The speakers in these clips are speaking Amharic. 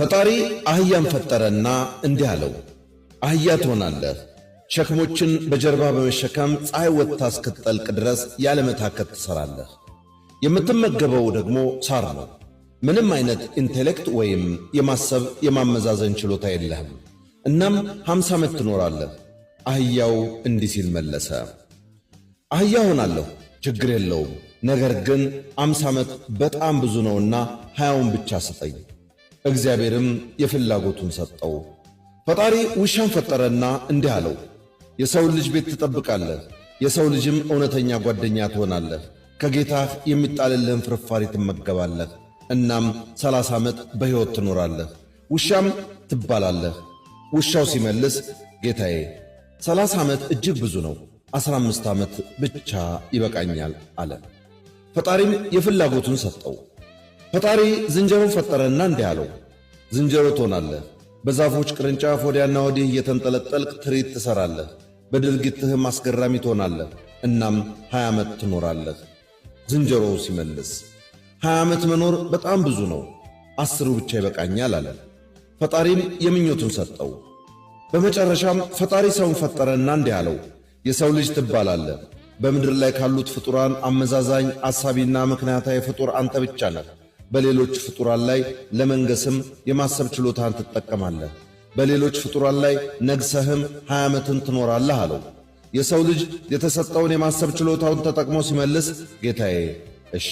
ፈጣሪ አህያን ፈጠረና እንዲህ አለው፣ አህያ ትሆናለህ። ሸክሞችን በጀርባ በመሸከም ፀሐይ ወጥታ እስክትጠልቅ ድረስ ያለመታከት ትሠራለህ። የምትመገበው ደግሞ ሳር ነው። ምንም አይነት intellect ወይም የማሰብ የማመዛዘን ችሎታ የለህም። እናም 50 ዓመት ትኖራለህ። አህያው እንዲህ ሲል መለሰ፣ አህያ ሆናለሁ፣ ችግር የለውም። ነገር ግን 50 ዓመት በጣም ብዙ ነውና 20ውን ብቻ ስጠኝ። እግዚአብሔርም የፍላጎቱን ሰጠው። ፈጣሪ ውሻን ፈጠረና እንዲህ አለው፣ የሰውን ልጅ ቤት ትጠብቃለህ፣ የሰው ልጅም እውነተኛ ጓደኛ ትሆናለህ። ከጌታህ የሚጣልልህን ፍርፋሪ ትመገባለህ። እናም 30 ዓመት በሕይወት ትኖራለህ፣ ውሻም ትባላለህ። ውሻው ሲመልስ ጌታዬ፣ 30 ዓመት እጅግ ብዙ ነው፣ 15 ዓመት ብቻ ይበቃኛል አለ። ፈጣሪም የፍላጎቱን ሰጠው። ፈጣሪ ዝንጀሮን ፈጠረና እንዲህ አለው፣ ዝንጀሮ ትሆናለህ። በዛፎች ቅርንጫፍ ወዲያና ወዲህ እየተንጠለጠልክ ትርኢት ትሠራለህ። በድርጊትህም አስገራሚ ትሆናለህ። እናም 20 ዓመት ትኖራለህ። ዝንጀሮው ሲመልስ 20 ዓመት መኖር በጣም ብዙ ነው፣ 10ሩ ብቻ ይበቃኛል አለ። ፈጣሪም የምኞቱን ሰጠው። በመጨረሻም ፈጣሪ ሰውን ፈጠረና እንዲህ አለው፣ የሰው ልጅ ትባላለህ። በምድር ላይ ካሉት ፍጡራን አመዛዛኝ፣ አሳቢና ምክንያታዊ ፍጡር አንተ ብቻ ነህ። በሌሎች ፍጡራን ላይ ለመንገስም የማሰብ ችሎታን ትጠቀማለህ። በሌሎች ፍጡራን ላይ ነግሰህም 20 ዓመትን ትኖራለህ አለው። የሰው ልጅ የተሰጠውን የማሰብ ችሎታውን ተጠቅሞ ሲመልስ ጌታዬ፣ እሺ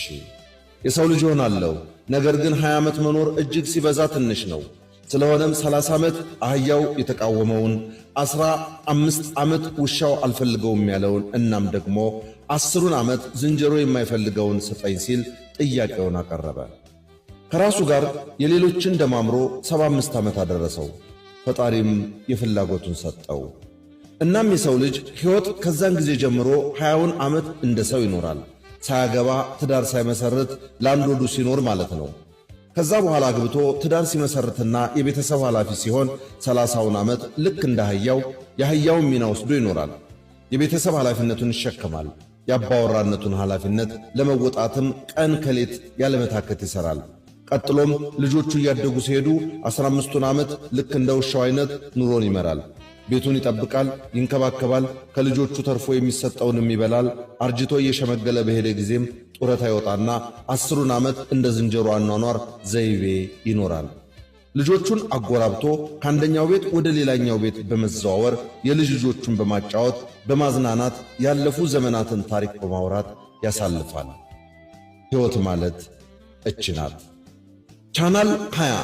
የሰው ልጅ ሆናለሁ፣ ነገር ግን 20 ዓመት መኖር እጅግ ሲበዛ ትንሽ ነው። ስለሆነም 30 ዓመት አህያው የተቃወመውን፣ 15 ዓመት ውሻው አልፈልገውም ያለውን፣ እናም ደግሞ 10ሩን ዓመት ዝንጀሮ የማይፈልገውን ስጠኝ ሲል ጥያቄውን አቀረበ። ከራሱ ጋር የሌሎችን ደማምሮ 75 ዓመት አደረሰው። ፈጣሪም የፍላጎቱን ሰጠው። እናም የሰው ልጅ ሕይወት ከዛን ጊዜ ጀምሮ 20ውን ዓመት እንደ ሰው ይኖራል። ሳያገባ፣ ትዳር ሳይመሰርት፣ ለአንድ ወዱ ሲኖር ማለት ነው። ከዛ በኋላ አግብቶ ትዳር ሲመሰርትና የቤተሰብ ኃላፊ ሲሆን 30ውን ዓመት ልክ እንደ አህያው የአህያውን ሚና ወስዶ ይኖራል። የቤተሰብ ኃላፊነቱን ይሸከማል። የአባወራነቱን ኃላፊነት ለመወጣትም ቀን ከሌት ያለመታከት ይሠራል። ቀጥሎም ልጆቹ እያደጉ ሲሄዱ 15ቱን ዓመት ልክ እንደ ውሻው አይነት ኑሮን ይመራል። ቤቱን ይጠብቃል፣ ይንከባከባል። ከልጆቹ ተርፎ የሚሰጠውንም ይበላል። አርጅቶ እየሸመገለ በሄደ ጊዜም ጡረታ ይወጣና 10ሩን ዓመት እንደ ዝንጀሮ አኗኗር ዘይቤ ይኖራል። ልጆቹን አጎራብቶ ከአንደኛው ቤት ወደ ሌላኛው ቤት በመዘዋወር የልጅ ልጆቹን በማጫወት፣ በማዝናናት፣ ያለፉ ዘመናትን ታሪክ በማውራት ያሳልፋል። ሕይወት ማለት እች ናት። ቻናል 20።